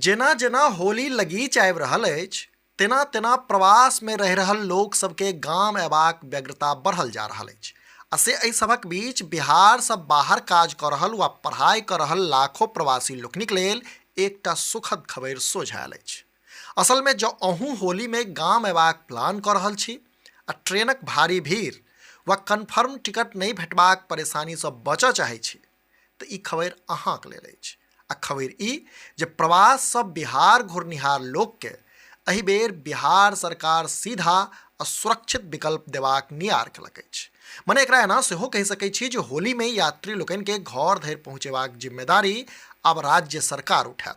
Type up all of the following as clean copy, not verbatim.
जेना जेना होली लगीच आबि रहल अछि तेना तेना प्रवासमे रहि रहल लोक सबके गाम अयबाक व्यग्रता बढ़ल जा रहल अछि आ से एहि सभक बीच बिहारसँ बाहर काज कऽ रहल वा पढ़ाइ कऽ रहल लाखो प्रवासी लोकनिक लेल एकटा सुखद खबरि सोझा आयल अछि। असलमे जँ अहूँ होलीमे गाम अयबाक प्लान कऽ रहल छी आ ट्रेनक भारी भीड़ वा कन्फर्म टिकट नहि भेटबाक परेशानीसँ बचऽ चाहै छी तऽ ई खबरि अहाँक लेल अछि। आ खबरि ई जे प्रवाससँ बिहार घुरनिहार लोकके एहि बेर बिहार सरकार सीधा आ सुरक्षित विकल्प देबाक नियार केलक अछि। मने एकरा एना सेहो कहि सकैत छी जे होलीमे यात्री लोकनिके घर धरि पहुँचेबाक जिम्मेदारी आब राज्य सरकार उठायत।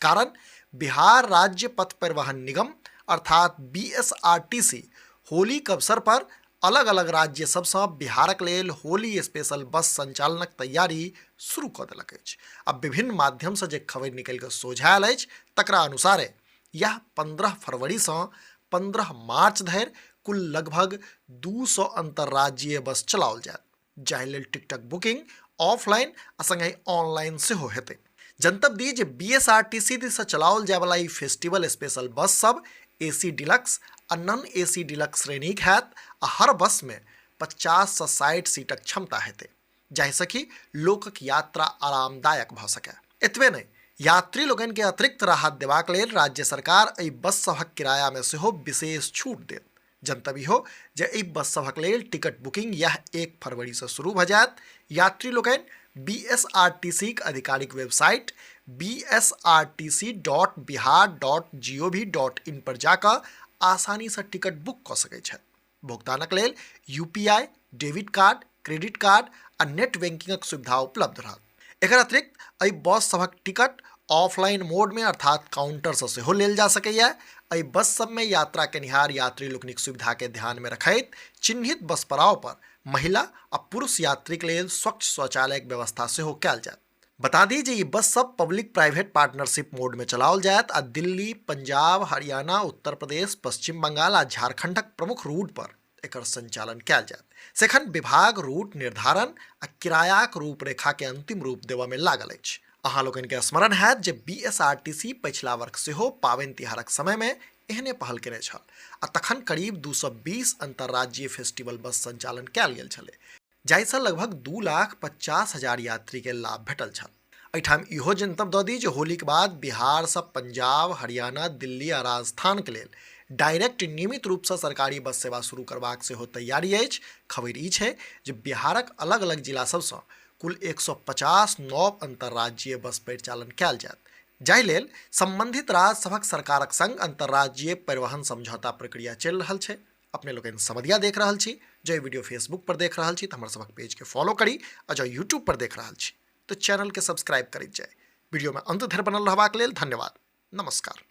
कारण बिहार राज्य पथ परिवहन निगम अर्थात बीएसआरटीसी होलीक अवसर पर अलग अलग राज्य सबसँ बिहारक लेल होली स्पेशल बस संचालनक तैयारी शुरू कऽ देलक अछि। आ विभिन्न माध्यमसँ जे खबरि निकलि कऽ सोझा आयल अछि तकरा अनुसारे यह 15 फरवरीसँ 15 मार्च धरि कुल लगभग 200 अंतर्राज्यीय बस चलाओल जायत, जाहि लेल टिकटक बुकिंग ऑफलाइन आ संगहि ऑनलाइन सेहो हेतै। जनतब दी जे बीएसआरटीसी दिससँ चलाओल जायवला ई फेस्टिवल स्पेशल बस सब एसी डिलक्स आ नॉन एसी डिलक्स श्रेणीक हैत आ हर बसमे 50 सँ 60 सीटक क्षमता हेतै, जाहिसँ कि लोकक यात्रा आरामदायक भऽ सकय। एतबे नहि, यात्री लोकनिकेँ अतिरिक्त राहत देबाक लेल राज्य सरकार एहि बस सभक किरायामे सेहो विशेष छूट देत। जनतब इहो जे एहि बस सभक लेल टिकट बुकिंग यह 1 फरवरीसँ शुरू भऽ जायत। यात्री लोकनि बीएसआरटीसीक आधिकारिक वेबसाइट bsrtc.bihar.gov.in पर जाकऽ आसानीसँ टिकट बुक कऽ सकैत छथि। भुगतानक लेल UPI, debit card, credit card आ नेट बैंकिंगक सुविधा उपलब्ध रहत। एकर अतिरिक्त एहि बस सभक टिकट ऑफलाइन मोडमे अर्थात काउंटरसँ सेहो लेल जा सकैए। एहि बस सबमे यात्रा केनिहार यात्री लोकनिक सुविधाके ध्यानमे रखैत चिन्हित बस पड़ाव पर महिला आ पुरुष यात्रीक लेल स्वच्छ शौचालयक व्यवस्था सेहो कयल जायत। बता दी जे ई बस सब पब्लिक प्राइवेट पार्टनरशिप मोडमे चलाओल जायत आ दिल्ली, पंजाब, हरियाणा, उत्तर प्रदेश, पश्चिम बंगाल आ झारखंडक प्रमुख रूट पर एकर संचालन कयल जायत। सेखन विभाग रूट निर्धारण आ किरायाक रूपरेखा के अंतिम रूप देबय में लागल अछि। अहाँ लोकनि के स्मरण हैत जे बीएसआरटीसी पछिला वर्ष सेहो पाबनि तिहारक समय में एहने पहल केने छल आ तखन करीब 220 अंतर्राज्यीय फेस्टिवल बस संचालन कयल गेल छलै, जाहिसँ लगभग 2,50,000 यात्री के लाभ भेटल छल। एहिठाम इहो जनतब दऽ दी जे होलीक बाद बिहारसँ पंजाब, हरियाणा, दिल्ली आ राजस्थानक लेल डायरेक्ट नियमित रूपसँ सरकारी बस सेवा शुरू करबाक सेहो तैयारी अछि। खबरि ई छै जे बिहारक अलग अलग जिला सबसँ कुल 150 नव अंतर्राज्यीय बस परिचालन कयल जायत, जाहि लेल संबंधित राज्य सभक सरकारक संग अंतर्राज्यीय परिवहन समझौता प्रक्रिया चलि रहल छै। अपने लोकनि समदिया देख रहल छी, जँ ई वीडियो फेसबुक पर देख रहल छी तऽ हमर सभक पेज के फॉलो करी आ जँ यूट्यूब पर देख रहल छी तऽ चैनल के सब्सक्राइब करैत जाय। वीडियो में अंत धरि बनल रहबाक लेल धन्यवाद। नमस्कार।